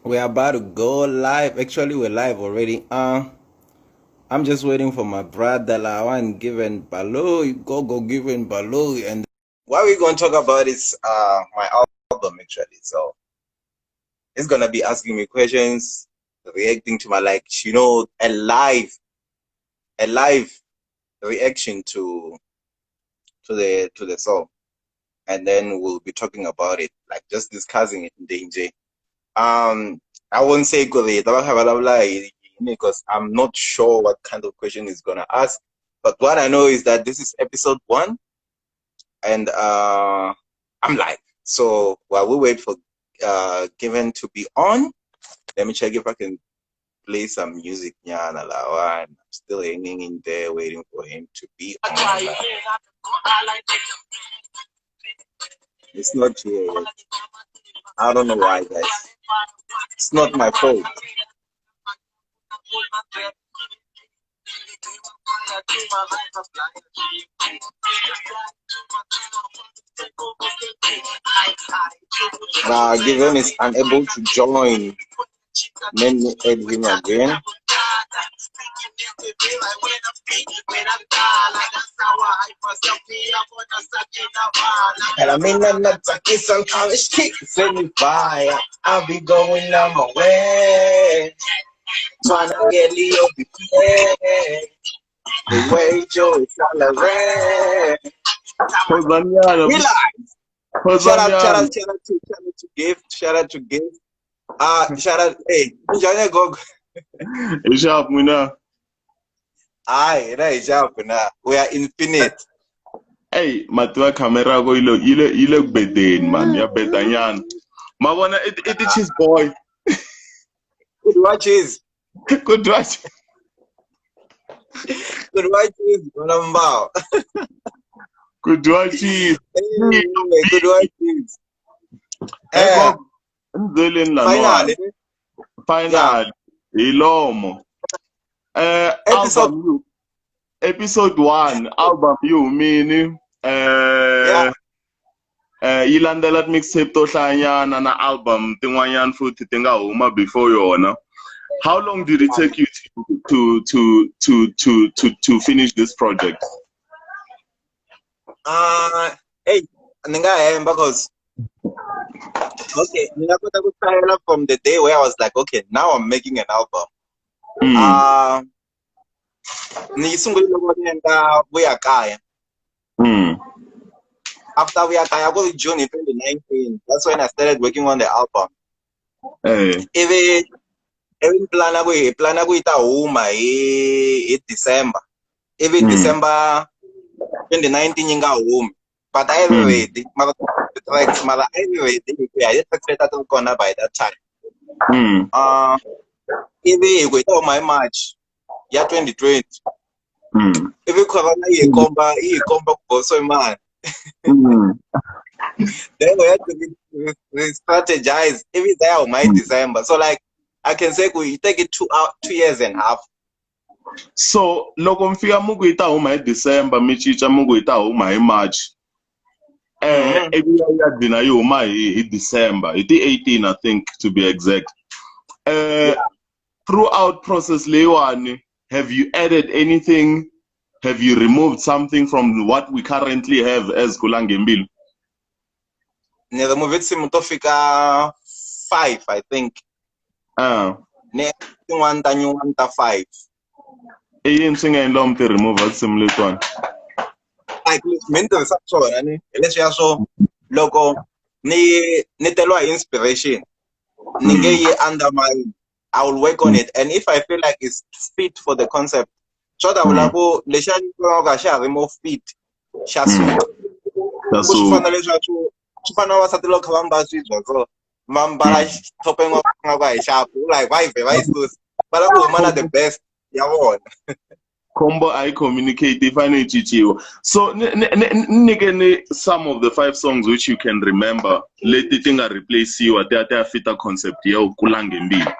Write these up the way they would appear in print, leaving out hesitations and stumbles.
We're about to go live. Actually, we're live already. I'm just waiting for my brother Lawan Given Baloyi, Gogo Given Baloyi, and what we're gonna talk about is my album actually. So he's gonna be asking me questions, reacting to my, like, a live reaction to the song, and then we'll be talking about it, like just discussing it in danger. I won't say because I'm not sure what kind of question he's gonna ask. But what I know is that this is episode 1, and I'm live. So while we wait for Given to be on, let me check if I can play some music. I'm still hanging in there waiting for him to be on. It's not here yet. I don't know why, guys. It's not my fault. Given is unable to join. Let me add him again. And I'm in some college kick, send me fire. I'll be going on my way. Trying to get Leo be The way Joe is Shout out, shout out, shout out to, shout out to Gift, shout out to Gift. Shout out, hey, njani gogo? Isharp mina. Hayi, na isharp na. We are infinite. Hey, mativa camera ko yile yile yile ku bedeni man, ya bedanyana. Mavona i ti cheese boy. Good watches. Good watch. Good watches, mbao. Good watches. Hey, good watches. Eh, ndzeleni la Finally. Finally. Hi lomo. Eh, Episode episode 1 album yi humini Yeah. Yi landzela mixtape to hlayanyana na album tin'wanyana futhi ti nga huma before yona. How long did it take you to finish this project? Hey, ni nga hemba cause okay, ni nga kota ku hlayela from the day where I was like, "Okay, now I'm making an album." Ni yi sungule loko ni endla Vuya Kaya. After Vuya Kaya ku ri June 2019, that's when I started working on the album. Ivi ni plana ku hi plana ku yi ta huma hi December. Ivi December 2019 yi nga humi. But a yi ri ready. Mara tracks, mara a yi ri ready hi ku ya hi tracks leti a ti ri kona by that time. Ivi hi ku yi ta huma hi March ya 2020. Ivi corona yi hi komba ku boso i mani. Then we had to re-strategize. Ivi za ya huma hi December. So like I can say ku yi take it 2 years and a half. So loko mi fika mu ku yi ta huma hi December, mi cinca mu ku yi ta huma hi March. Ivi ya gcina yi huma hi December, hi ti 18, I think, to be exact. Throughout process leyiwani, have you added anything? Have you removed something from what we currently have as Kulangembilu? Ni remove tinsimu to fika 5, I think. Ni tin'wana ta nyuwani ta 5. I yini swi nga endla mi ti remove tinsimu letiwani? Like leswi mi ni tirhisaka swona ni hi leswiya swo loko ni teriwa hi inspiration, ni nge yi undermine. I will work on it, and if I feel like it's fit for the concept, swo ta vula ku lexiya ni vonaka xa ha ri more fit, xa suka. Xa Ku swi suka. Fana leswiya swo swi fana na vavasati loko kha va mbala swibya, so va mbala thopo yin'wana nga ku a hi xapu, like va yi vhe va yi susa, va lava ku huma na the best ya vona. Combo a yi communicate, yi fanele yi cinciwa. So ni nyike ni some of the five songs which you can remember leti ti nga replaciwa ti ya fita concept ya ku Kulangembilu.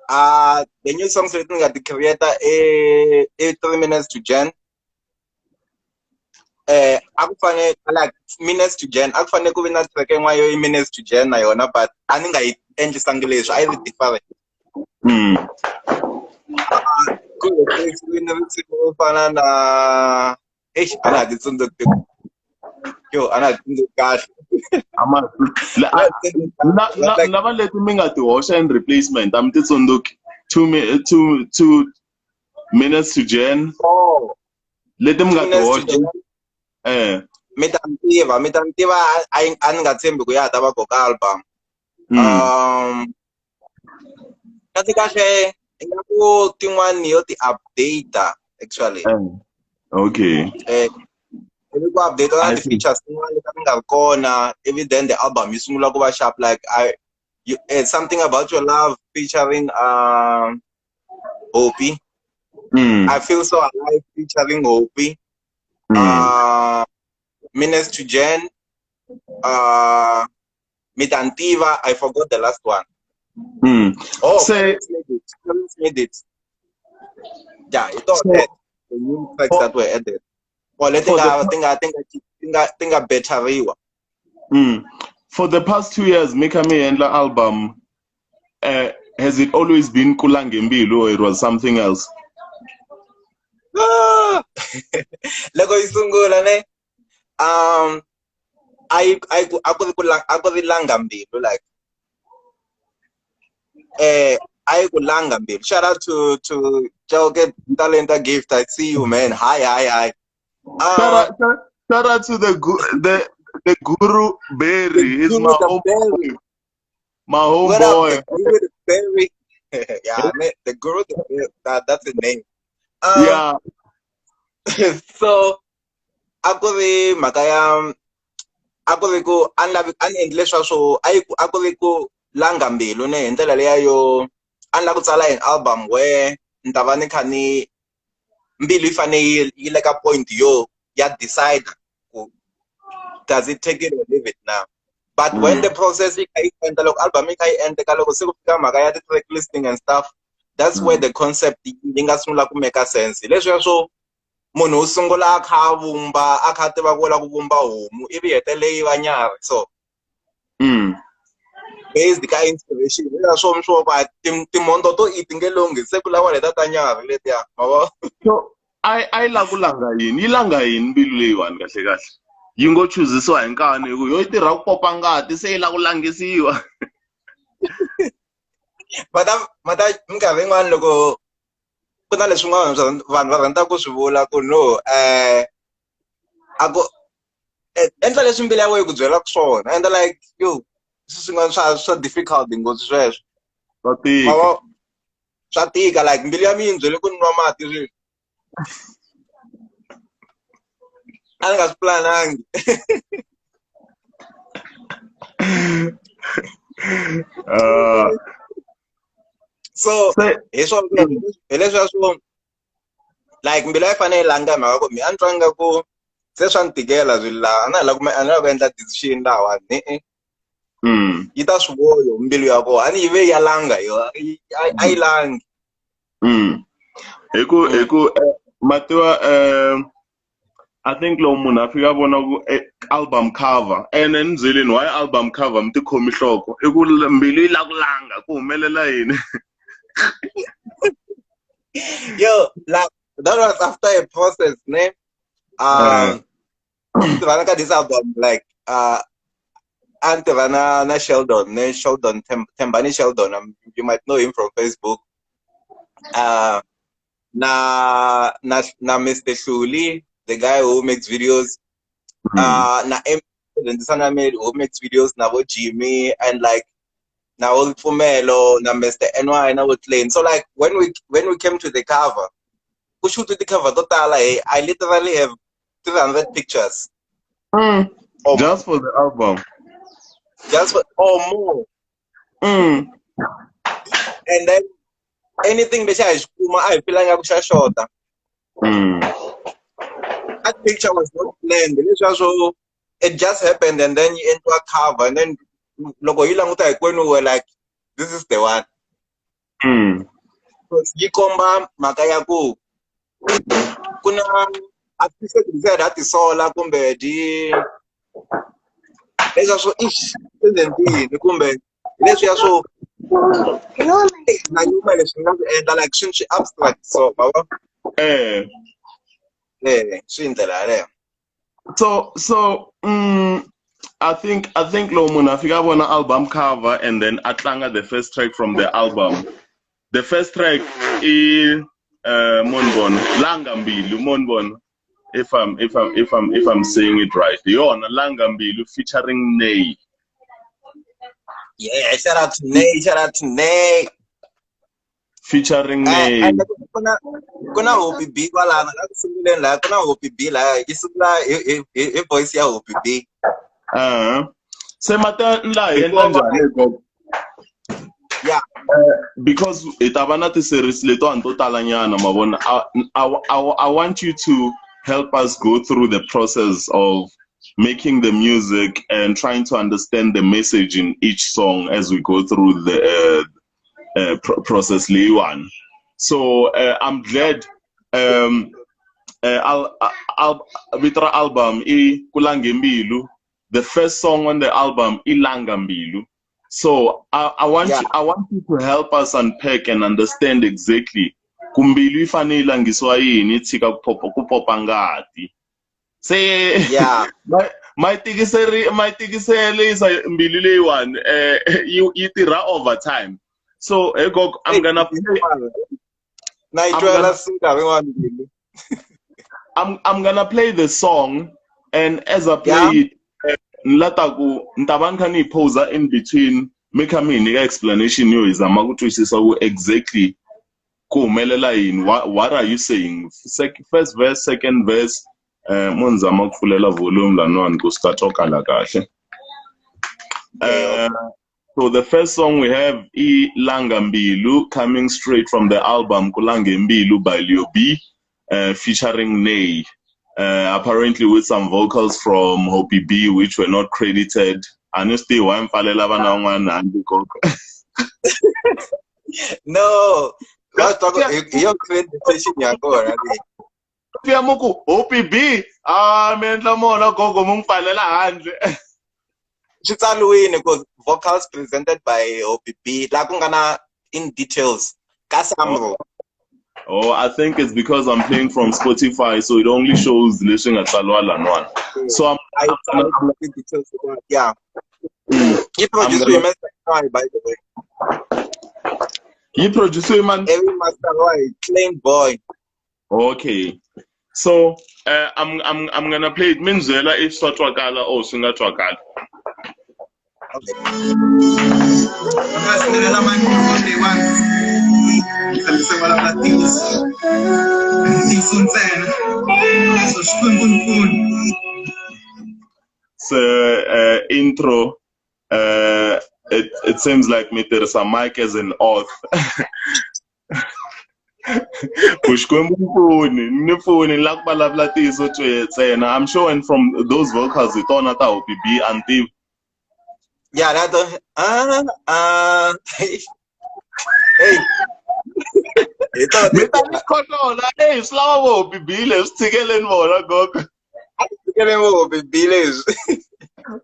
The new songs leti ni nga ti create i 3 Minutes to Jan. A ku fane like Minutes to Jan, a ku fanele ku vi na track yin'wana yo i Minutes to Jan na yona, but a ni nga yi endlisangi leswi, a yi ri different. Ku replace-wini risimu ro fana na, eish, a na ha ti tsundzuki, yo, a na ha ti tsundzuki kahle. Lava leti mi nga ti hoxa in replacement, a mi ti tsundzuki? 2 minutes to Jan. Oh. Leti mi nga ti Minutes to hoxa. Jan. Mi ta ni tiva, mi ta ni tiva, a ni nga tshembi ku ya ha ta va koka album. Kahle kahle ingaku tin'wani yo ti update actually. Okay. Ivi ku update na I ti see. features tin'wana leti ti nga ri kona, ivi then the album yi sungula ku va sharp, like I you, Something About Your Love featuring Hopi. I Feel So Alive featuring Hopi. Minutes to Jan, Mitantiva, I forgot the last one. Oh, Parents Made It. Parents Made It. Yeah, it all that. The new tracks that were added. Or let tinga betteriwa. For the past 2 years, Mika mi endla album, has it always been Kulangembilu or it was something else? Ah! Loko yi sungula ne, ayi ku a ku ri ku a ku ri langa mbilu, like ayi ku langa mbilu. Shout out to Chauke Talenta Gift, I see you, man. Hi, hi, hi. Shout out to the Guru Berry. He's Guru my the home Berry. My What up, homeboy. the Guru the Berry? Yeah, man, the Guru the Berry, that's the name. So a ku ri mhaka ya a ku ri ku a ni lavi a ni endli leswa swo a yi ku a ku ri ku langa mbilu ne hi ndlela leya yo a ni lava ku tsala an album where ni ta va ni kha ni mbilu yi fane yi le ka point yo ya decide ku does it take it or leave it now. But when the process yi kha yi endla, loko album yi kha yi endleka, loko se ku fika mhaka ya ti-track listing and stuff, that's where the concept yi nga sungula ku make sense. Hi leswiya swo munhu u sungula a kha a vumba, a kha a tiva ku u lava ku vumba homu, ivi hetelele yi va nyarhi, so based ka inspiration hi swo swo va timhondzo to i ti nge lunghi, se ku lava leta ta nyarhi letiya, ma vo. So a yi lava ku langa yini? Yi langa yini mbilu leyiwani kahle kahle? Yi ngo chuzisiwa hi nkani hi ku yo yi tirha ku popa ngati, se yi lava ku langisiwa? Mata minkarhi yin'wani loko ku na leswin'wana swa vanhu va rhandza ku swi vula ku no, a ku endla leswi mbilu ya wena yi ku byelaka swona, endla like yo swilo swin'wana swa difficult ngopfu sweswo. Swa tika. Ma swa tika, like mbilu ya mina yi byele ku nwa mati sweswi, a ni nga swi planangi. So hi swona, hi leswiya swo like mbilu a yi fanele yi langa hi mhaka ku mi a ni twa nga ku se swa ni tikela swilo laha, a na ha lava ku a ni lava ku endla decision lahawani, e yi ta swi voyo mbilu ya kona, a ni yi ve ya langa yo a yi langi. Hi ku mativa, I think loko munhu a fika a vona ku album cover, ene ni byeleni why album cover mi ti khomi nhloko, i ku mbilu yi lava ku langa, ku humelela yini? Yo, like that was after a process ne. Tirhana ka this album, like a ni tirha na Sheldon ne, Sheldon Thembani Sheldon, you might know him from Facebook, na Mr Hluli, the guy who makes videos, na M dyondzisana who makes videos, na vo Jimmy, and like na vo Pfumelo, na Mr NY, na vo Klein. So like when we came to the cover, ku shoot ti cover to tala, hey, I literally have 300 pictures. Or Just for the album? Just for, or more. And then anything lexi a hi xi kuma a hi feel nga ku xa xota. That picture was not planned. Leswiya swo it just happened, and then you endliwa cover, and then loko yi languta hinkwenu we were like, "This is the one." Because yi komba mhaka ya ku ku na a ti se ti ha tisola kumbe di leswiya swo ish endleni yini kumbe leswiya swo. Na nyuma leswi nga swi endla like swilo swi abstract so ma vo. Eh. Eh, swi hi ndlela yaleyo. So I think loko munhu a fika a vona album cover and then a tlanga the first track from the album. The first track i Monbon Langa Mbilu Monbon, if I'm saying it right. Yona Langa Mbilu featuring Nay. Yeah, shout out to Nay, shout out to Nay. Featuring Nay. And ku na Hopi B kwalano la ku sunguleni laha ku na Hopi B laha yi sungula hi voice ya Hopi B. Se mata la hi endla njhani, gogo? Yeah. Because hi ta va na ti-series letiwani to talanyana ma vona. I want you to help us go through the process of making the music and trying to understand the message in each song as we go through the process leyiwani. So I'm glad al vito ra album i Kulange Mbilu. The first song on the album i Langa Mbilu. So I want you, I want you to help us unpack and understand exactly ku mbilu yi fanele yi langisiwa yini yi tshika ku popa ngati. Se ma yi tikiselisa mbilu leyiwani, yi tirha overtime. So hey gogo, I'm gonna play Na yi I'm twela nkarhi wun'wani mbilu. I'm gonna play the song, and as I play it, ni la ta ku ni ta va ni kha ni yi pause in between, mi kha mi hi nyika explanation yo hi zama ku twisisa ku exactly ku humelela yini, what are you saying. First verse, second verse, mo ni zama ku pfulela volume laniwani ku swi ta twakala kahle. So the first song we have i Langa Mbilu, coming straight from the album Kulange Mbilu by Leo B, featuring Nay, apparently with some vocals from Hopi B, which were not credited. Honestly, why mpfalela vana van'wana handle gogo? No, va swi tiva ku hi yo accreditation ya kona leyi. Fika mu ku Hopi B, ah, mi endla mona gogo, mu n'wi pfalela handle. Swi tsariwile ku vocals presented by Hopi B laha ku nga na in details ka Samro. Oh, I think it's because I'm playing from Spotify, so it only shows leswi nga tsariwa laniwani. So I'm A yi tsariwi in details, yeah. Yi produce hi Master Roy, by the way. Yi produce man. Every Master Roy, Plain Boy. Okay. So I'm gonna play it. Mi ni byela if swa twakala or swi nga twakali. Okay. Ngasilela microphone leyiwani ni tshembise vulavula ntiyiso, ntiyiso ntsena, so Xikwembu ni pfuni. So intro, it seems like mi tirhisa mic as an oath. Ku Xikwembu ni pfuni, ni pfuni, ni lava ku vulavula ntiyiso ntsena. I'm sure and from those vocals hi tona ta Hopi B, a ni tivi. Yeah, that hey. Hi tona. Mi ta ni khohlola, ey, swi lava vo Hopi B leswi, tshikeleni vona gogo. Tshikeleni vo Hopi B leswi.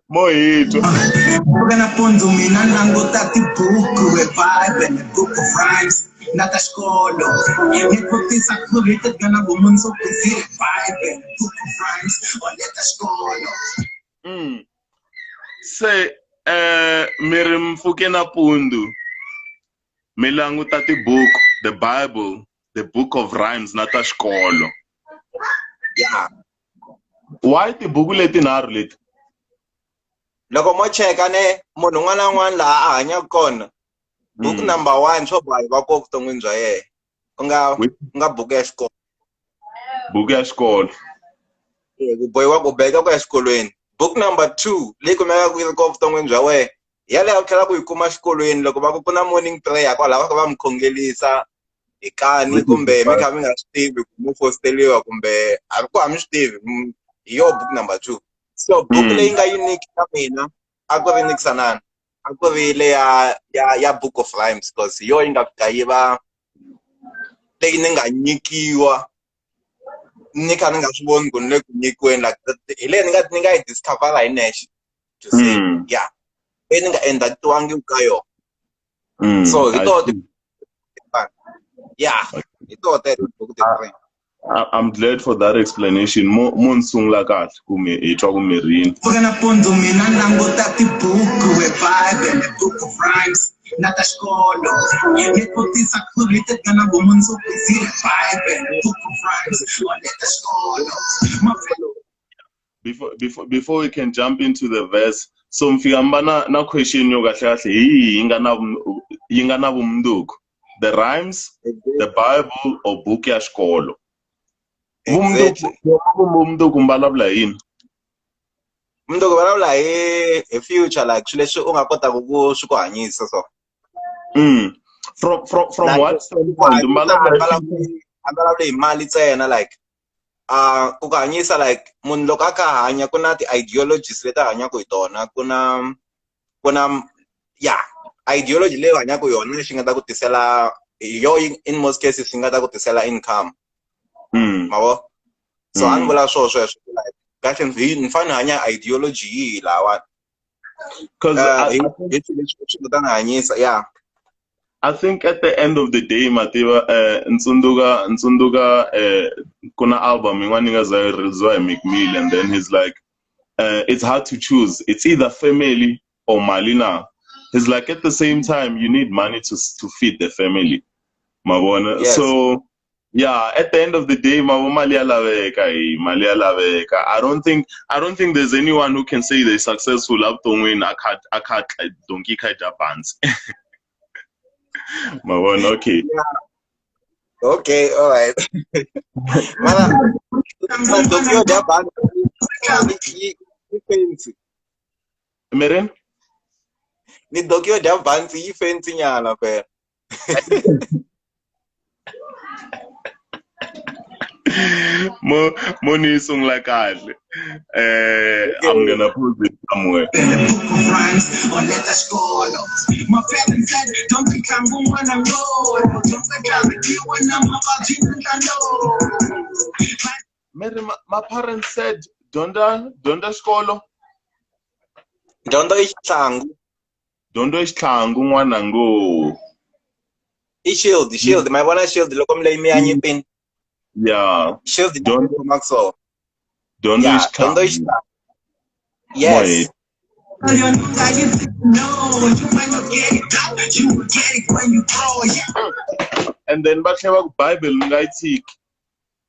Mo hi twa. Pfuka nampundzu mina languta tibuku, Bible, book of rhymes na ta xikolo, ni vutisa ku ri na vumundzuku ndzi ri Bible, book of rhymes or leta xikolo. Se mi ri mpfuke nampundzu mi languta tibuku, the Bible, the book of rhymes na ta xikolo. Why tibuku letinharhu leti? Loko mo cheka ne munhu un'wana na un'wana laha a hanyaka kona, book number one swo boha yi va ko vuton'wini bya yena ku nga buku ya xikolo. Buku ya xikolo. Ku bohiwa ku beka ku ya xikolweni. Book number two leyi kumekaka yi ri ko vuton'wini bya wena, yaleyo u tlhela ku yi kuma xikolweni loko va ku na morning prayer kwalaho va kha va mi khongelisa hi kani kumbe mi kha mi nga swi tivi ku mu fosteriwa kumbe a ku a mi swi tivi, hi yo book number two. So book leyi nga unique ka mina a ku ri Nikisanana, a ku ri le ya book of rhymes, because hi yo yi nga fika yi va leyi ni nga nyikiwa ni kha ni nga swi voni ku ni le ku nyikiweni, like hi leyi ni nga yi discover hi nexe to say. Yeah, leyi ni nga inductiwangi ka yona. So hi to yeah, hi to teto tibuku ti-three. I'm glad for that explanation. Mo mo ni sungula kahle ku mi hi twa ku mirini. Pfuka nampundzu mina languta tibuku we Bible, book of rhymes na ta xikolo. Ni vutisa ku ri ti na vumundzuku hi Bible, book of rhymes or ta xikolo. Before we can jump into the verse, so mfika mba na question yo kahle kahle hi yihi yi nga na vumundzuku? The rhymes, the Bible or book ya xikolo? Vumundzuku vulavula hi yini? Mundzuku vulavula hi future, like swilo leswi u nga kotaka ku swi ku hanyisa so. From Like, what standpoint? Vulavula hi A vulavula hi mali ntsena, like ku ku hanyisa, like munhu loko a kha a hanya ku na ti-ideologies leti a hanyaka hi tona, ku na yeah, ideology leyi u hanyaka yona lexi nga ta ku tisela yo, in most cases yi nga ta ku tisela income. Ma vo? So a ni vula swo sweswo, like kahle ni fanele ni hanya ideology yihi lahawani? Because Hi swilo leswi swi nga ta ni hanyisa, yeah. I think at the end of the day, Mativa, Ntsundzuka, kuna album yin'wana yi nga za yi release-iwa hi Meek Mill, and then he's like, it's hard to choose. It's either family or mali now. He's like, at the same time, you need money to feed the family. Mavona? Yes. So, yeah, at the end of the day, mali ya laveka, eh, mali ya laveka. I don't think there's anyone who can say they're successful evuton'wini a kha donkey kha dya buns. Mavona, okay. Yeah. Okay, all right. Mara, donkey yo dya buns yi fancy. Meren? Ni donkey yo dya buns yi fancy nyana phela. Mo mo ni sungula kahle. I'm going to put it somewhere. My parents said, don't be Mary, my parents said, donda xikolo. Dyondzo i xihlangu. Dyondzo i xihlangu n'wana ngo. I shield, shield. Ma vona shield loko mi leyi mi ya nyimpini. Yeah. Shield Don't Maxwell. Don't Yeah, wish don't wish time. Yes. Wait. And then but Bible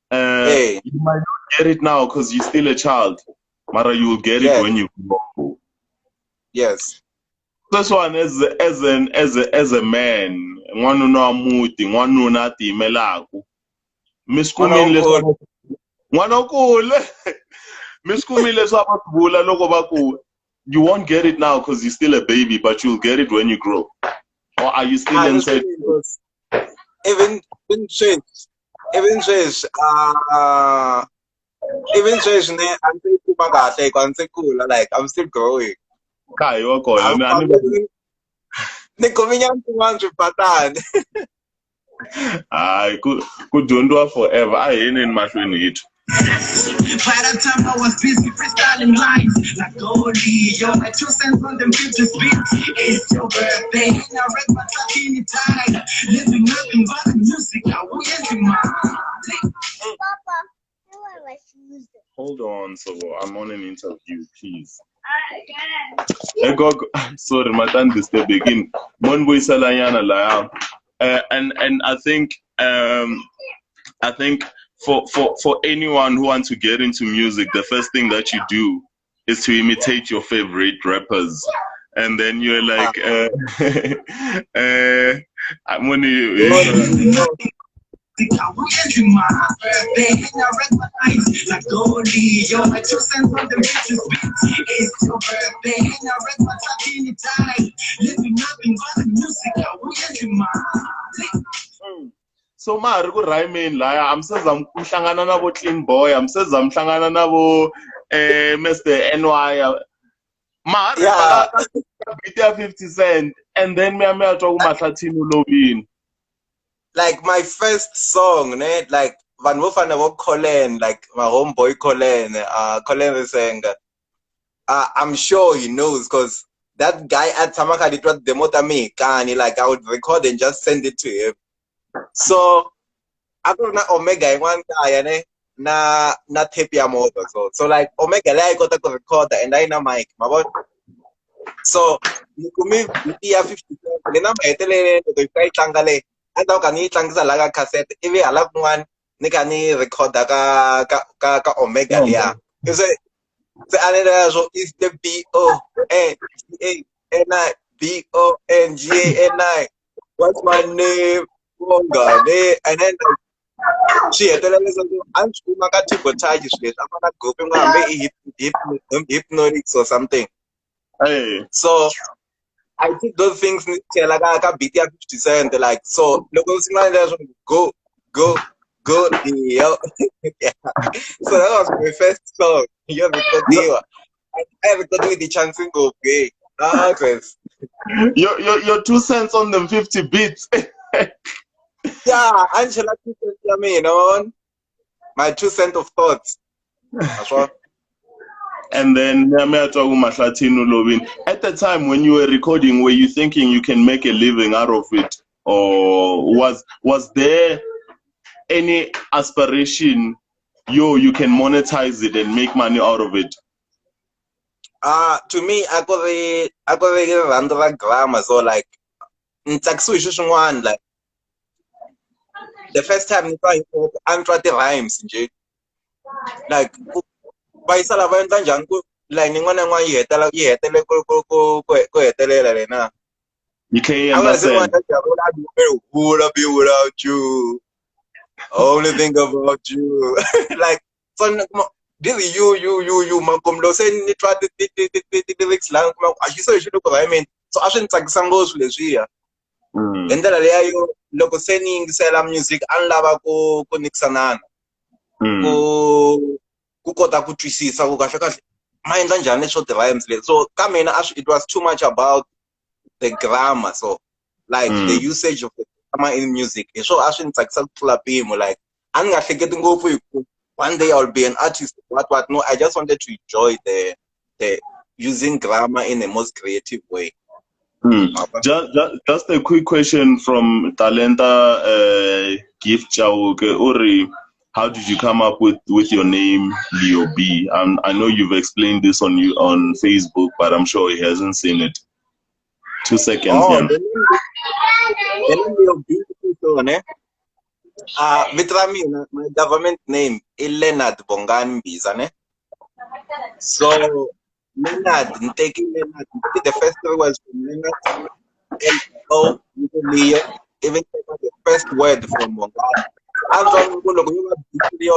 hey. You might not get it now because you're still a child. Mara, you will get it when you grow. Yes. This one as a man, n'wanuna wa muti, n'wanuna a tiyimelaku. Mi swi kumile leswaku n'wana u kule. Mi swi kumile leswaku va swi vula loko va ku you won't get it now because you're still a baby, but you'll get it when you grow. Or are you still inside? Even sweswi a ndzi kuma kahle hikuva a ndzi kula, like I'm still growing. Ni kumi nyana swin'wana swibatani. Hayi, ku dyondziwa forever. A hi yeni mahlweni hi twa. By that time I was busy freestyling lines like Goldie, yo, my 2 cents on them future beats. It's your birthday, and I read my talking time, living nothing but the music. I will end my. Papa, I want my shoes. Hold on, so I'm on an interview, please. Hey, go, sorry, my time disturbing. Mon buyiselanyana laya. And I think for anyone who wants to get into music, the first thing that you do is to imitate your favorite rappers, and then you're like, I'm gonna. So ma ri ku rhymeni laya, I'm seza mhlangana na vo Clean Boy, I'm seza mhlangana na vo Mr. NY. Ma ri beat ya 50 Cent, and then me a twa ku Mahlathini u lovini. Like my first song, ne? Like vanhu vo fana vo Colin, like my homeboy Colin, Colin Risenga. I'm sure he knows because That guy a tshama kha titwa demo ta mihikani, like I would record and just send it to him. So a ku ri na Omega yin'wana kaya ne na tape ya movha, so like Omega leyi a yi kota ku recorda and a yi na mic, ma vona. So ni kume beat ya 50 Cent ni na maheteleleni loko yi fika yi tlanga leyi a ni ta ku ka ni yi tlangisa laha ka cassette, ivi hala kun'wana ni kha ni recorda ka Omega liya. Se a ni leswo is the B O N G A N I B O N G A N I, what's my name, Bongani. And then like, swi hetelela leswaku a ni swi kuma ka Tibo Touch swilo leswi a fana group yin'wana hambi i hypnotics or something. Hey. So I took those things ni chela ka beat ya 50 Cent, like so loko swi nga leswo go go go yo. Yeah. So that was my first song yo recordwa. I recorded with the chance ngopfu. Ah, Chris. Your 2 cents on them 50 beats. Yeah, Angela 2 cents ya mina, man. My 2 cents of thoughts. That's what. And then at the time when you were recording, were you thinking you can make a living out of it, or was there any aspiration yo you can monetize it and make money out of it? To me, I got random grammar, so like one, like the first time I'm trying the rhymes, like by sala va endla njhani ku line yin'wana na yin'wana yi hetela yi hetele ku hetelela lena. You can't understand. Would be without you. Only think about you. Like so this is you makum lo se ni twa ti lyrics la kuma a xi so xi loko rhyming. So a swi ni tsakisa ngopfu leswiya. Hi ndlela leya yo loko se ni yingisela music a ni lava ku nikisanana. Ku kota ku twisisa ku kahle kahle ma endla njhani leswo ti-rhymes leswi. So ka mina it was too much about the grammar, so like the usage of the grammar in music. Hi swo a swi ni tsakisa ku tlula mpimo, like a ni nga hleketi ngopfu hi ku one day I'll be an artist, what no, I just wanted to enjoy the using grammar in the most creative way. Just a quick question from Talenta Gift Chauke Uri. How did you come up with your name, Leo B? I know you've explained this on Facebook, but I'm sure he hasn't seen it. 2 seconds. Oh, yeah. The name Leo B is my government name is Leonard Bongani Mbiza, ne? So Leonard, taking Leonard, the first three words from Leonard, L O Leo, even the first word from Bongani. I'm going to look at Leo,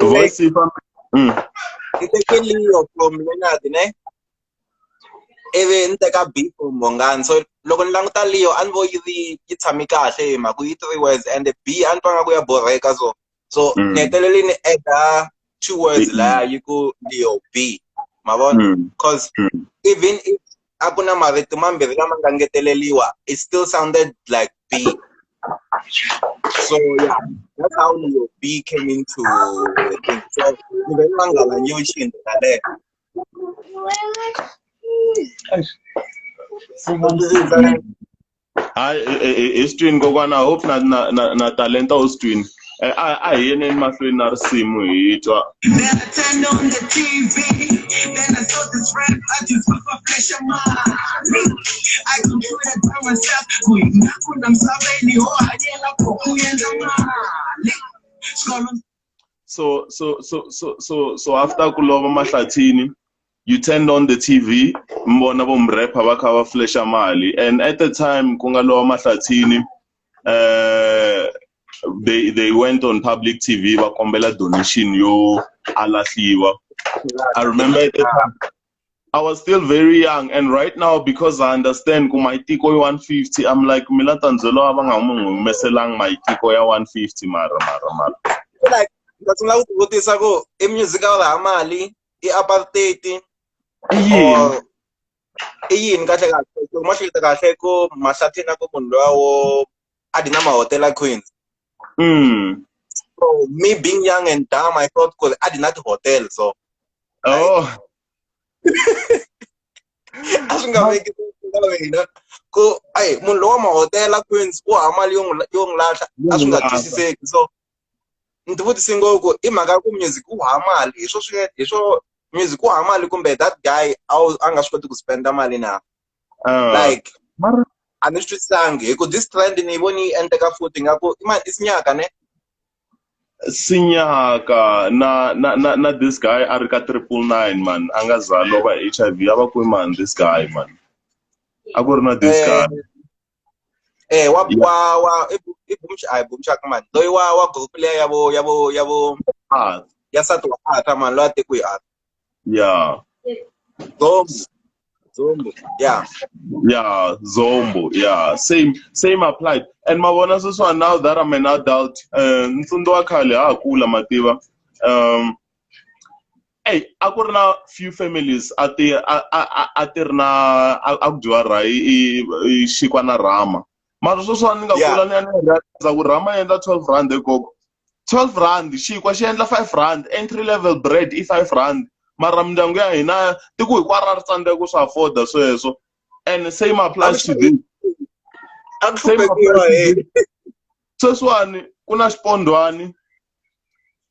Voice Leo from Leonard, ne? Even take a B from Bongani. So loko ni languta Leo a ni vo yi tshami kahle hi mhaka yi 3 words and the B a ni twa nga ku ya borheka, so ni hetelele ni add 2 words laya yi ku Leo B. Ma vona? Because even if a ku na marito mambirhi lama nga ngeteleliwa, it still sounded like B. So yeah, that's how Leo B came into the thing. So ni ve ni nga lanyiwi xindlela yaleyo. Hayi i kokwana, I hope na Talenta u swi twini. A hi yeneni mahlweni na risimu hi twa. Then I turned on the TV, then I saw this rap artist with a flash of money. I concluded by myself, So after ku lova Mahlathini, you turned on the TV, mbona vo mrapper va kha va flasha mali, and at the time ku nga lova Mahlathini, they went on public TV va kombela donation yo alahliwa. I remember at the time I was still very young, and right now because I understand ku maitiko ya 150, I'm like mina tandzelo va nga n'wi humeselangi maitiko ya 150 mara. Like ndza sungula ku vutisa ku i music a va mali i apartheid or i yini kahle kahle? Loko ma hleketa kahle ku Mahlathini ku munhu luya wo a dina mahotela Queens. So me being young and dumb, I thought ku a di na ti-hotel, so Oh. A swi nga veki ka mina ku ayi munhu lowa mahotela Queens u hava mali yo n'wi lahla, a swi nga twisiseki. So ni ti vutise ngopfu i mhaka ya ku music wu hava mali, hi swo swi hi swo music wu hava mali kumbe that guy a nga swi koti ku spenda mali na? Like a ni swi twisisangi hi ku this trend ni yi voni yi endleka futhi nga ku i mani, i Sinyaka ne? Sinyaka na this guy a ri ka 999, man, a nga za lova HIV, a va kwi, man, this guy, man, a ku ri na this guy. Wa wa i i Boomshak, man, loyi wa group leya ya vo Ah. Ya nsati wa Arthur, man, loyi a tekiwe hi Arthur. Zombo, Zombo, yeah. Yeah, Zombo, yeah, same applied. And mavona sweswiwani, now that I'm an adult, ntsundzu wa khale ha ha kula, mativa, ey, a ku ri na few families a ti ri na a ku dyiwa i xinkwa na rhama. Mara sweswiwani ni nga kula, ni ya ni realize ku rhama yi endla R12 ekoko, R12, xinkwa xi endla R5, entry level bread i R5. Mara mindyangu ya hina tiko hinkwaro a ri tsandzeka ku swi afforda sweswo. And same applies to this. A ku Same hluphekiwa. Applies to this. Sweswiwani ku na xipondwani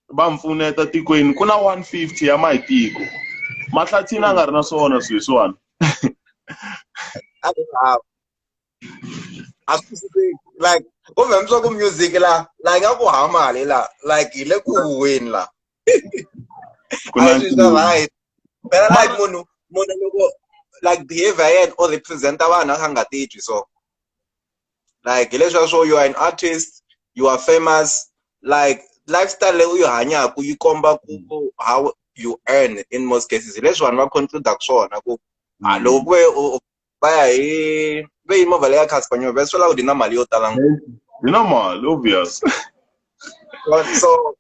va mpfuneta tikweni, ku na 150 ya mahitiko Mahlathini a nga ri na swona sweswiwani. A ku hava, a swi twisiseki. Like u vhe swa ku music la nga ku hava mali la, like hi le ku huweni la. Ku na A swi swa right phela, like munhu loko like behavior ya yena or representa vanhu a kha a nga titwi. So like hi leswiya swo you are an artist, you are famous, like lifestyle leyi u yi hanyaka yi komba ku how you earn in most cases. Hi leswi vanhu va conclude-aka swona ku a loko ku ve va ya hi ve yi movha leya Cassper Nyovest, swi vula ku na mali yo tala ngopfu. Hi na mali, obvious. So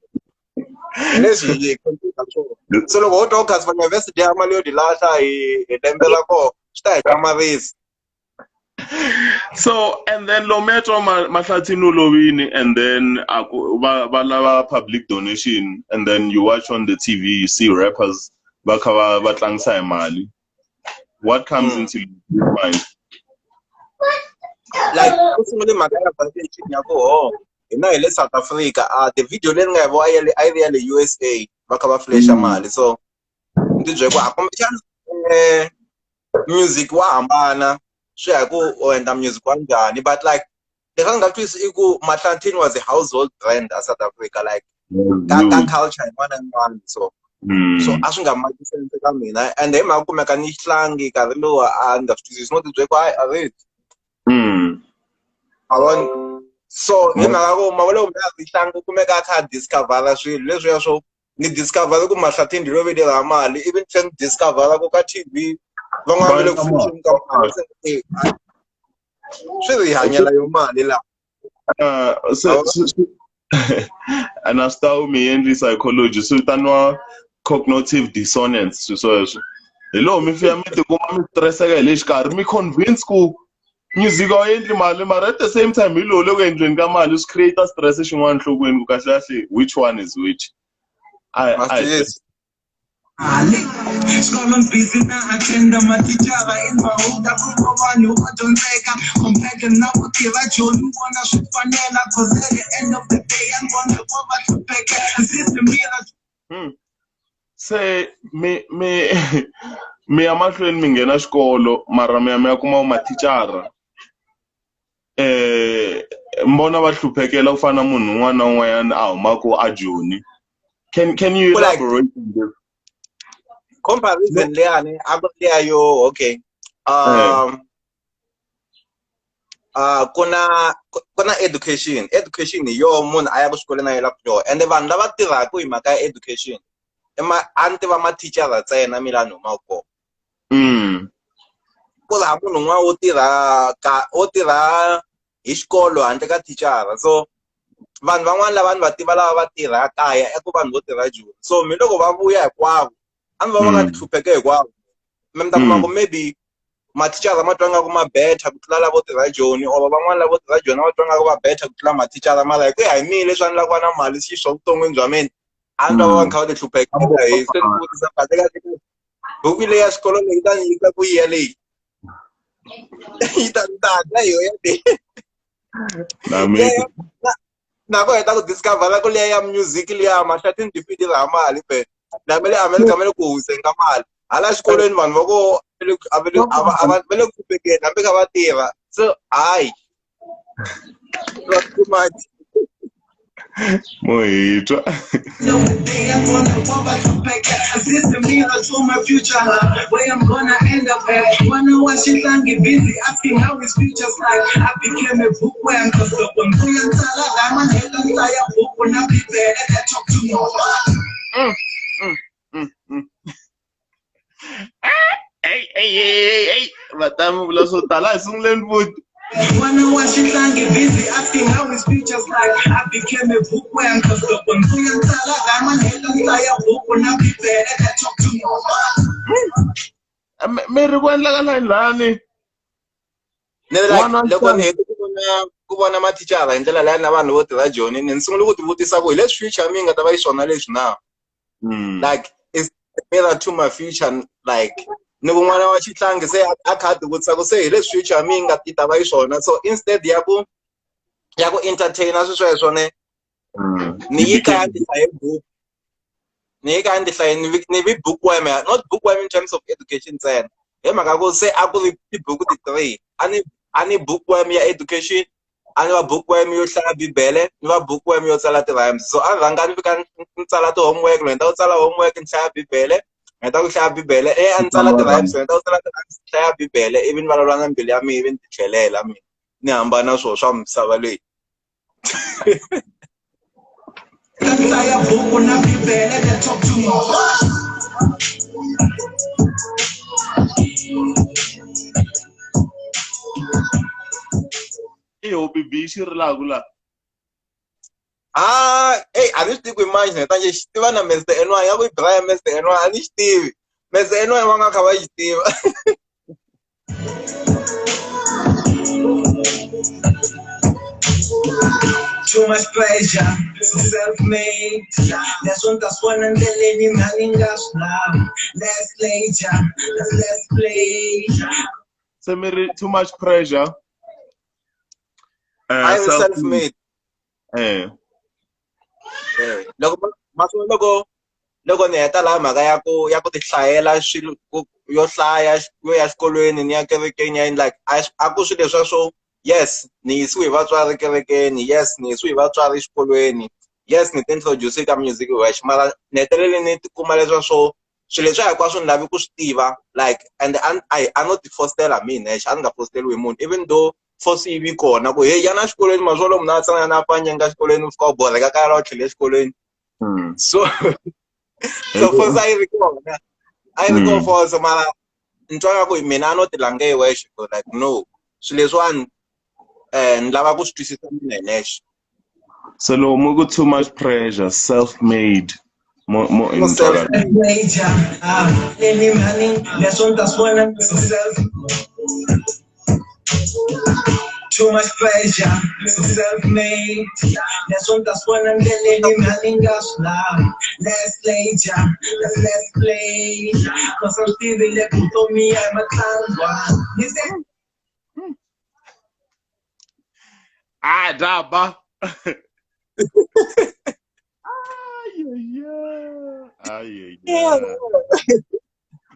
hi leswi hi conclude-aka swona. So loko ho twa ku Cassper Nyovest dya mali yo di lahla hi lembe ra koho, swi ta hi hlamarisa. So and then lometwa Mahlathini u lovini, and then aku va lava public donation, and then you watch on the TV, you see rappers va kha va tlangisa hi mali. What comes into your mind? Like ku sungule mhaka ya validation ya ku ho hina hi le South Africa, a the video leyi ni nga yi vona a yi ri ya le USA, va kha va flasha mali. So ni ti byele ku a kumbexana music wa hambana, swi ya hi ku u endla music wa njhani. But like leswi a ni nga twisisi i ku Mahlathini was a household brand a South Africa, like ka culture yin'wana na yin'wana. So a swi nga maki sense ka mina, and hi mhaka kumeka ni hlangi nkarhi lowu a ni nga swi twisisi, no ti byele ku hayi, a ri ma vona. So hi mhaka ku mavona kumbe a ri hlangi, u kumeka a kha a discovera swilo leswiya. Swo ni discover ku Mahlathini ndi lovile ra mali, ivi ni tlhela ni discovera ku ka TV van'wana va le ku flasheni ka mali. Se swi ri hanyela yo mali la. So and a swi ta mi endli psychology, swi vitaniwa cognitive dissonance. Swi sweswo hi loko mi fika mi tikuma mi stresseka hi le xikarhi, mi convince ku music a wu endli mali, mara at the same time hi lowu le ku endleni ka mali, swi create stress xin'wana nhlokweni ku kahle kahle which one is which. I Yes. Ali xikolo busy na attenda mathicara indzhawu ta ku va vanhu va dyondzeka compared na ku tiva Joni, vona swi fanela, 'cause at the end of the day ya vona ko va hlupheke ndzi mina. Se mi ya mahlweni mi nghena xikolo, mara mi ya kuma mathicara mbona va hluphekela ku fana na munhu un'wana na un'wanyana a humaka a Joni. Can you Like- elaborate on this? Comparison leyani a ku ri leya yo, okay, ku na education hi yo munhu a ya ku xikolweni a yela ku yona, ende vanhu lava tirhaka hi mhaka ya education i ma a ni tiva mathicara ntsena mi laha ni humaka kona. Ku laha munhu un'wana wo tirha ka wo tirha hi xikolo handle ka thicara. So vanhu van'wana lava ni va tiva lava va tirha kaya i ku vanhu vo tirha Joni. So mi loko va vuya hinkwavo a ni va va nga ti hlupheke hinkwavo, mi ta kuma ku maybe Mathicara ma twa nga ku ma better ku tlula lavo tirha Joni, or van'wana lavo tirha Joni va twa nga ku va better ku tlula mathicara. Mara hi ku ya hi mina, leswi a ni lava ku va na mali xiswo vuton'wini bya mina, a ni twa va kha va ti hluphekela hi se ni vutisa kahle kahle, buku leyi ya xikolo leyi ta ni yisa ku yiya leyi yi ta ni tata hi yo ya leyi na ku heta ku discover ku leya ya music liya mahlathini ti tirha mali pe na me le America me le ku huseni ka mali, hala xikolweni vanhu va ko a va le a va va le ku hluphekeni hambi kha va tirha, so hayi, too much. Mo hi twa. This is me to my future, where I'm gonna end up at. Wanna watch it and get busy asking how his future's like. I became a bookworm cause the one I'm a book when I be better I talk to no one. Ey, ey, ey, ey, vatami vula swo tala, a hi sunguleni futhi. Wanna watch it and get busy asking how his future's like. I became a bookworm cause the one I'm a book when I be better I talk to no one. Mi ri ku endleka yini lani? Ni like loko ni hete ku vona mathicara hi ndlela leyi na vanhu vo tirha Joni, ni sungule ku tivutisa ku hi leswi future ya mina nga ta va yi swona leswi na, like is mirror to my future, like ni ku n'wana wa xihlangi se a kha a tivutisa ku se hi leswi future ya mina nga yi ta va yi swona. So instead ya ku entertainer swi sweswo ne, ni yi kaya ni hlaye buku, ni yi kaya ni hlaye ni vi bookworm, not bookworm in terms of education ntsena, hi mhaka ku se a ku ri tibuku ti-three. A ni bookworm ya education, a ni va bookworm yo hlaya Bibele, ni va bookworm yo tsala ti-rhymes. So a rhanga ni fika ni tsala ti-homework, ni heta ku tsala homework ni hlaya Bibele, ni heta ku hlaya Bibele e a ni tsala ti-rhymes, ni heta ku tsala ti-rhymes ni hlaya Bibele, ivi ni vulavula na mbilu ya mina, ivi ni ti tlhelela mina ni hambana swona swa misava leyi. Hlaya buku na Bibele I talk to no one. I Hopi B xi rilaku la. Ah, ey, a ni swi tivi ku i mani xinhweta xi tiva na Mr NY ya ku i Brian Mr NY, a ni xi tivi. Mr NY va nga kha va xi tiva. Too much pressure, so self-made. Leswo ni ta swi vona ndleleni na ni nga swi lavi. Less later, let's play. Se mi ri too much pressure. I'm self-made. Eh. Loko maswo loko ni heta laha mhaka ya ku ti hlayela swilo yo hlaya, yo ya xikolweni, ni ya kerekeni, ya like a ku swilo leswiya swo, yes, ni yisiwe hi vatswari kerekeni, yes, ni yisiwe hi vatswari xikolweni, yes, ni ti introduce ka music hi wexe, mara ni hetelele ni tikuma leswiya swo swilo leswiya hinkwaswo ni lavi ku swi tiva, like and a no ti fostela mina nexe, a ni nga fosteriwi hi munhu, even though force yi vi kona ku hey, yana xikolweni maswolo munhu a tsana na pfa nyenga xikolweni, u fika u borheka kaya la u tlhele exikolweni. So force a yi ri kona, a yi ri kona force, mara ni twa nga ku mina a no ti lange hi wexe ku like no, swilo leswiwani ni lava ku swi twisisa mina hi nexe. Se loko mu ku too much pressure, self made, mo No self- Later, ah, any money, leswo ni ta swi vona, so self. Too much pressure, so self-made. Leswo ni ta swi vona ndleleni na ni nga swi lavi. Less later, let's play. Cause a swi tivi le vutomi ya matlangwa. Ni se Ah, daba. Ay, ay, ay. Ay, ay.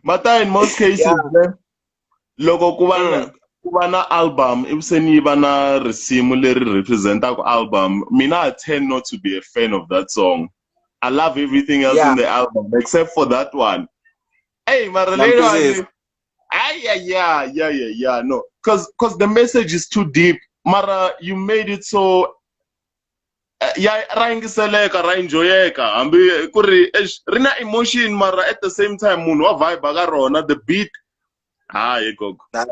Mata in most cases, ne, loko ku va na album, ivi se ni yi va na risimu leri representaka album, mina I tend not to be a fan of that song. I love everything else in the album except for that one. Hey, mara Na leyo twisisa. Ay, yeah, yeah. No, 'cause the message is too deep. Mara, you made it so ya ra yingiseleka, ra enjoyeka, hambi ku ri eish, ri na emotion, mara at the same time munhu wa vibe ka rona, the beat, hayi gogo. Na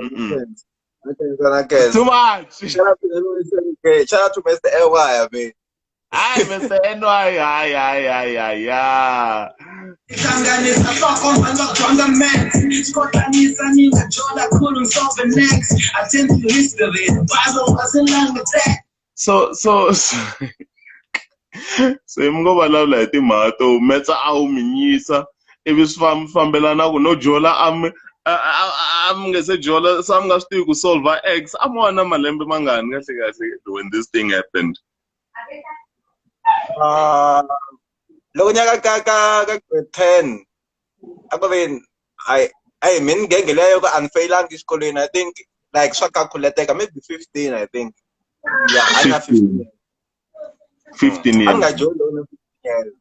Too much. Shout out to, okay, shout out to Mr. LY, man. Hayi, Mr. NY, hayi, hayi, hayi, hayi, ya. Hlanganisa nhloko mhamba dyondza maths xikotlanisa ni nga jola couldn't solve the next I tend to history the Bible was in line with that. So mi ngo vulavula hi timhaka to metsa a wu mi nyisa ivi swi fambelana ku no jola a mi a mi nge se jola, se a mi nga swi tivi ku solve x. A mo va na malembe mangani kahle kahle when this thing happened? Loko ni ya ka grade 10, a ku ri ai mi ni genge leyo ku a ni fayilangi exikolweni. I think like swa calculateka, maybe 15, I think. Yeah, a na 15. 15 A ni nga years. joli loko ni 15 years.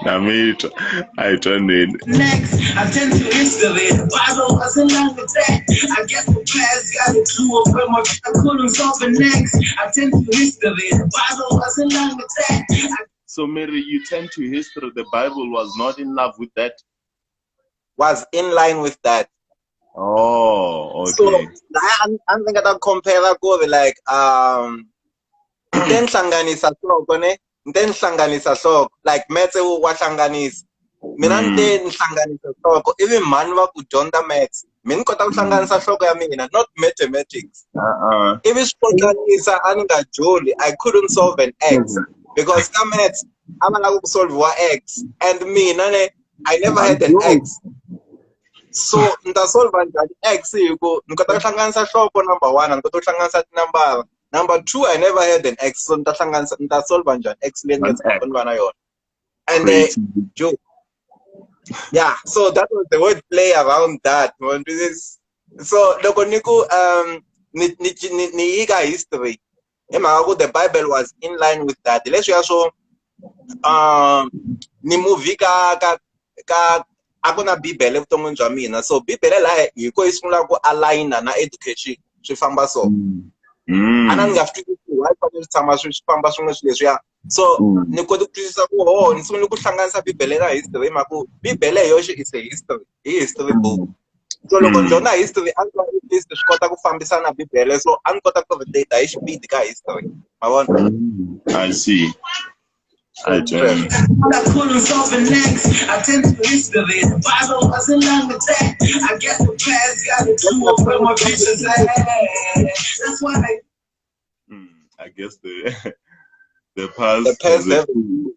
Na mi twa, a hi twaneni. Next, I tend to history. The Bible was in line with that. I guess the past got a clue of where my I couldn't solve the next. I tend to history. The Bible was in line with that. I So Mary, you tend to history. The Bible was not in love with that. Was in line with that. Oh, okay. So a ndzi nga ta compare ku ri like te ni hlanganisa nhloko ne, ni te ni hlanganisa nhloko like maths wa hlanganisa. Mina ni te ni hlanganisa nhloko ivi mhani va ku dyondza maths. Mina ni kota ku hlanganisa nhloko ya mina, not mathematics. Uh-uh. Ivi swi kotlanisa a ni nga joli, I couldn't solve an x because ka maths a va lava ku solve-iwa x and mina ne I never had an x. So ni ta solve njhani x hi ku ni kota ku hlanganisa nhloko number 1, ni kota ku hlanganisa tinambara. Number 2, I never had an x, so ni ta hlanganisa, ni ta solve njhani x leyi ni nga tshama ni va na yona. And Joe. Yeah, so that was the word play around that. So loko ni ku ni yi ka history, hi mhaka ku the Bible was in line with that. Leswiya swo ni movie ka a ku na Bibele evuton'wini bya mina. So Bibele laha hi ko yi sungula ku align-a na education, swi famba so. A na ni nga swi twisisi why fanele swi tshama swi famba swin'we swilo leswiya. So ni kote ku twisisa ku ho ni sungule ku hlanganisa Bibele na history hi mhaka ku Bibele hi yoxe is a history, hi history book. So loko ni dyondza history a ni ta at least swi kota ku fambisana na Bibele, so a ni kota ku relate hi xipidi ka history. Ma vona? I see. I do. I couldn't solve the next. I tend to history. The Bible was in line with that. I guess the past got a clue of where my future's at. That's why I I guess the past, The past is a have clue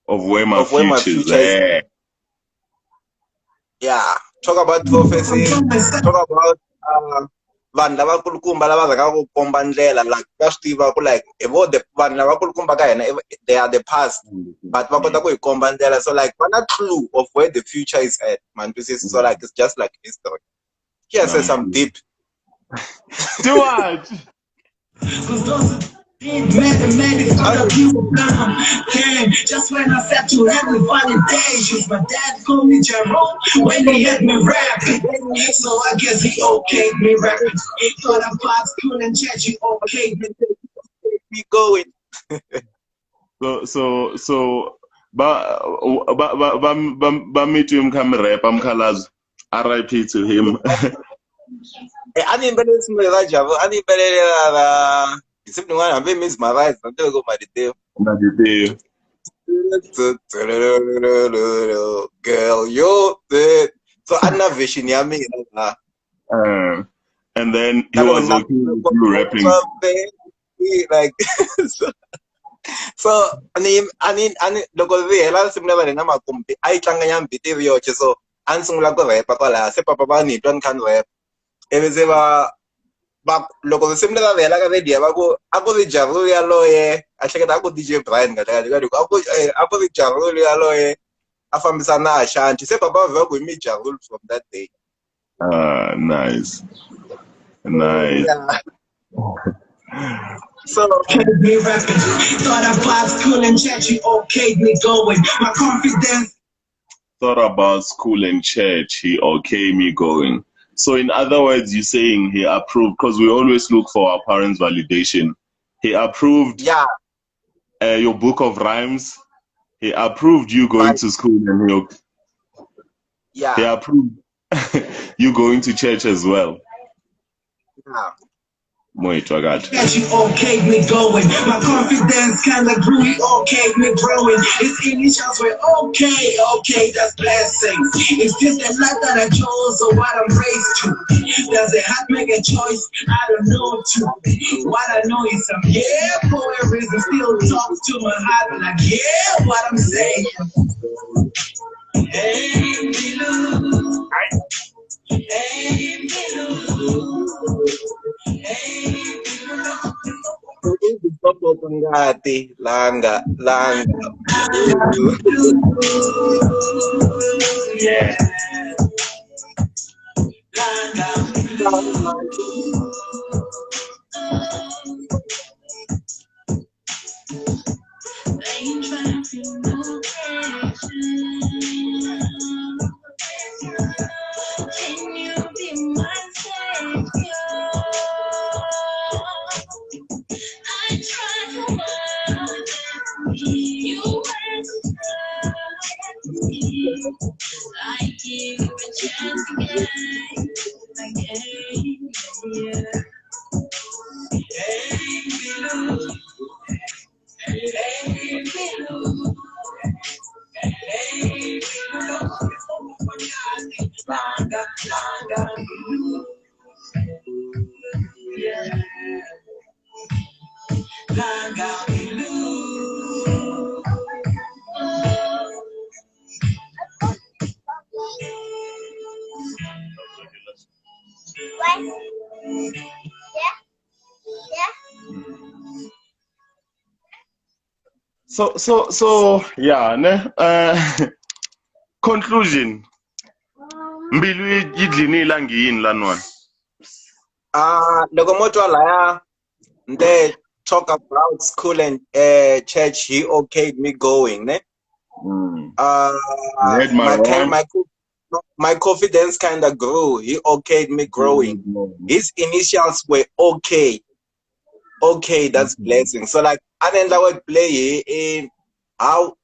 of where my of where my future's future is. at. Yeah, talk about prophecies. Talk about vanhu lavakulukumba lava rhangaka ku komba ndlela, like va swi tiva ku like hi vo the vanhu lavakulukumba ka hina, they are the past, but va kota ku hi komba ndlela. So like va na clue of where the future is at, man. Twisisa? So like it's just like history. Here's some deep. Do what? Cause those who did mathematics, other people come came just when I said to heaven validations. My dad called me Jerome when he had me rapping, so I guess he okayed me rapping. Thought about school and church, he okayed me. Me going. So ba ba ba ba ba ba meet him come rap am khalaz. RIP to him. A ni yimbeleli risimu leri ra Javu, a ni yimbeleli ra risimu rin'wana hambi Miss Marise, na tiva ku ma ti tiva. Ma ti tiva. Girl, you did. So a ni na version ya mina laha. And then he was okay with you rapping. Like, so ani ani ani loko ri hela risimu leri na makumu a yi tlanga nyana beat ri yoxe, so a ni sungula ku rap kwalaya, se papa va ni twa ni kha ni rap. Ivi se va va loko risimu leri ri hela ka radio va ku a ku ri Jaru yaloye, a hleketa a ku DJ Brian kahle kahle, ka a ku ri Jaru yaloye a fambisana na Ashanti, se papa va ku hi mi Jaru from that day. Nice. Nice. Yeah. So me rapping, thought about school and church, he okayed me going. My confidence. Thought about school and church, he okayed me going. So in other words, you're saying he approved, because we always look for our parents' validation. He approved Yeah. Your book of rhymes. He approved you going Right. to school, and Yeah. he approved you going to church as well. Yeah. Mo hi twa kahle. That you okayed me going. My confidence kinda grew, he okayed me growing. His initials were okay, okay, that's blessings. Is this the life that I chose or what I'm raised to? Does a heart make a choice? I don't know to. What I know is I'm here for a reason. Still talk to my heart like, yeah, what I'm saying. Hey, Milu. Hey, Milu. Hey, Milu. Ngati langa langa. Yeah. Langa. Can you be my savior? I tried to love you, had to trust me. I give you a chance again, again, yeah. Hey, Milu. Hey, Milu. Hey, Milu. Langa, langa, Milu. Yeah. Langa, Milu. What? Yeah? Yeah? So yeah, ne? Conclusion. Mbilu yi dlini langi yini lanwani? Loko mo twa laya they talk about school and church, he okayed me going, ne? Read my rhyme. My confidence kind of grew. He okayed me growing. His initials were okay. Okay, that's blessing. So like I then I would play in how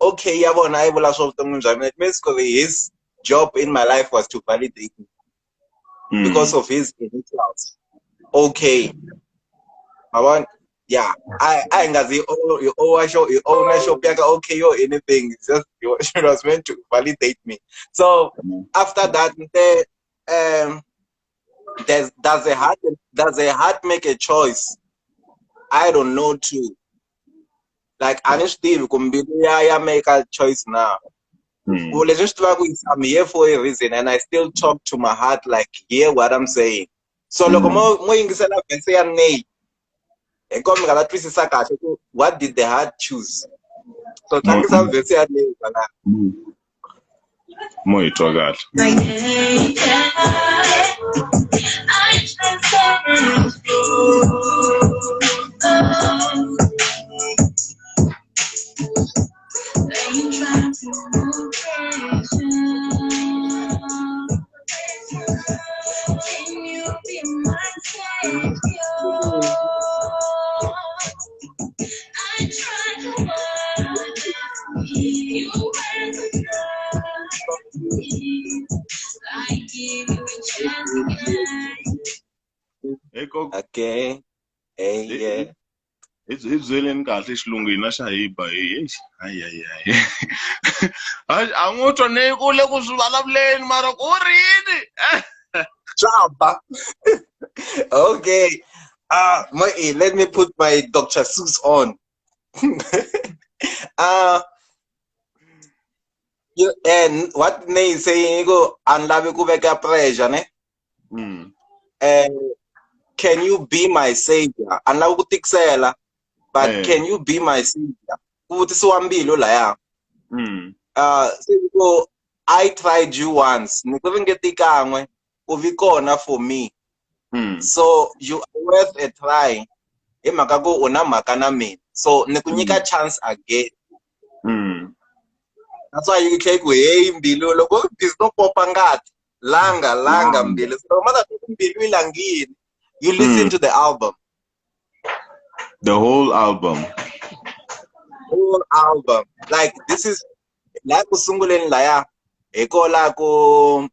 okay yabona I vula swa vuton'wini bya mina. It means his job in my life was to validate me because of his initials. Okay. I yeah, I ngazi you owe show you own shop yaka okay or anything. It's just it was meant to validate me. So after that, does a heart make a choice? I don't know too. Like honestly, I make a choice now. Well, just I'm here for a reason, and I still talk to my heart like hear what I'm saying. So loko mo yingisela verse ya Nate, what did the heart choose? So tlangisa verse ya Nate bana. Mo hi twa kahle. Can you be my savior? I tried to love you, had to trust me. I give you a chance again. Okay. Hey, yeah. Hi byeleni kahle xilungwini a xa hi ba hi hayi hayi hayi. A n'wi twa ni ku le ku swi vulavuleni mara ku ri yini? Chaba. Okay. Let me put my Dr. Seuss on. You and what they saying go anlavi ku veka pressure ne? Can you be my savior? Anlavi ku tikisela, but can you be my savior? Ku vutisiwa mbilu laya. So I tried you once. Ni ku ringeti kan'we, u vi kona for me. So you are worth a try. Hi mhaka ku u na mhaka na mina. So ni ku nyika chance again. That's why you click hey mbilu loko busy no popa ngati. Langa langa mbilu. So mother mbilu yi langile. You listen to the album. The whole album. Whole album. Like this is la ku sunguleni laya hi ko la ku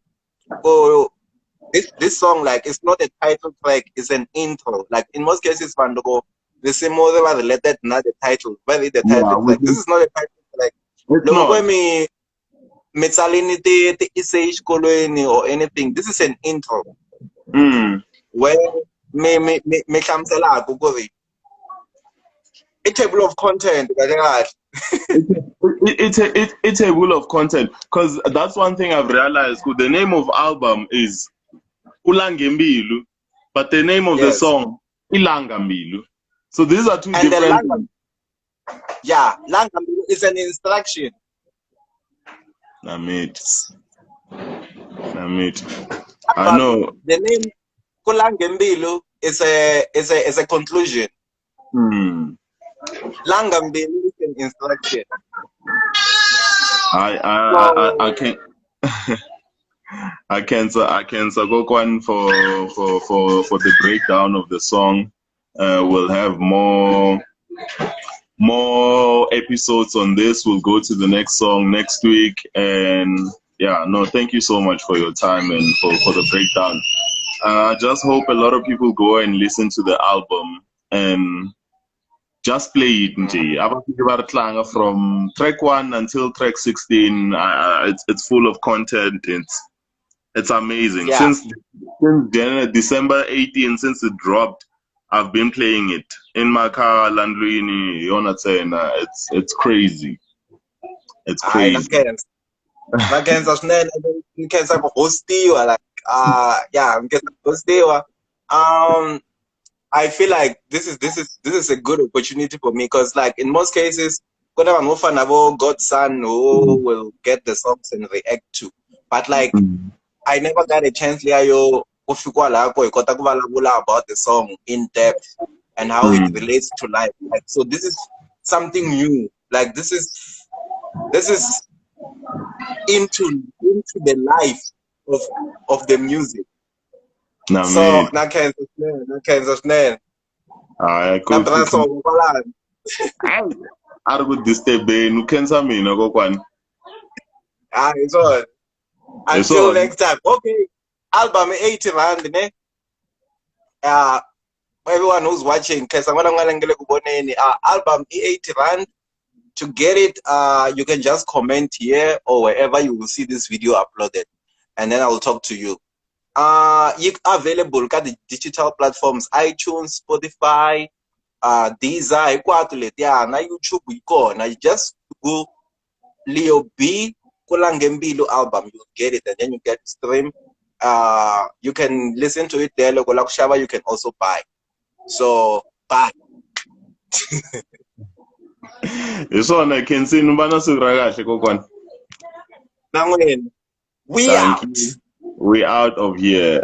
This song, like, it's not a title track, it's an intro. Like, in most cases, vanhu loko risimu ri va related na the title, va ri the title track. This is not a title track. Loko ku mi tsalini ti-essay exikolweni or anything, this is an intro. Where mi hlamuselaka ku ri i table of content kahle kahle. It's a table of content, because that's one thing I've realized. The name of album is Ulangembilu, but the name of the song Ilangambilu. So these are two And the different. Langa, yeah, Langambilu is an instruction. Namit. Namit. I know. The name Kulangembilu is a conclusion. Langambilu is an instruction. I can't. I can kokwan for the breakdown of the song. We'll have more episodes on this. We'll go to the next song next week. Thank you so much for your time and for the breakdown. I just hope a lot of people go and listen to the album and just play it. Nje. From track 1 until track 16, it's full of content. It's amazing. Yeah. Since December 18, since it dropped, I've been playing it in my car, landlini, yona tsena. It's crazy. It's Hayi, crazy. Na khensa swinene. Ni khensa ku hostiwa, yeah, ni khensa ku hostiwa. I feel like this is a good opportunity for me, because in most cases, ku na vanhu vo fana na vo Godson who will get the songs and react to, but I never got a chance leya yo ku fikiwa laha ko hi kota ku vulavula about the song in depth and how it relates to life. So this is something new. This is into the life of the music. Na So, me. na khensa swinene, na khensa swinene. Hayi, Na ku- bra ku- song kwalano. A ri ku disturbeni, u khensa mina kokwani. Hayi, hi swona. Hi Until swona. next time. Okay. Album 80 rand ne? Everyone who's watching, khensa n'wana n'wana nge le ku voneni. Album i 80 rand. To get it, you can just comment here or wherever you will see this video uploaded, and then I will talk to you. You available ka the digital platforms, iTunes, Spotify, Deezer, hinkwato letiya, na YouTube yi kona. You just go Leo B Kulangembilu album, you get it, and then you get stream. You can listen to it there. Loko la ku xava, you can also buy. So buy. Hi swona, Khensini, va na siku ra kahle kokwani. Na n'wina. We Thank out. you. We out of here.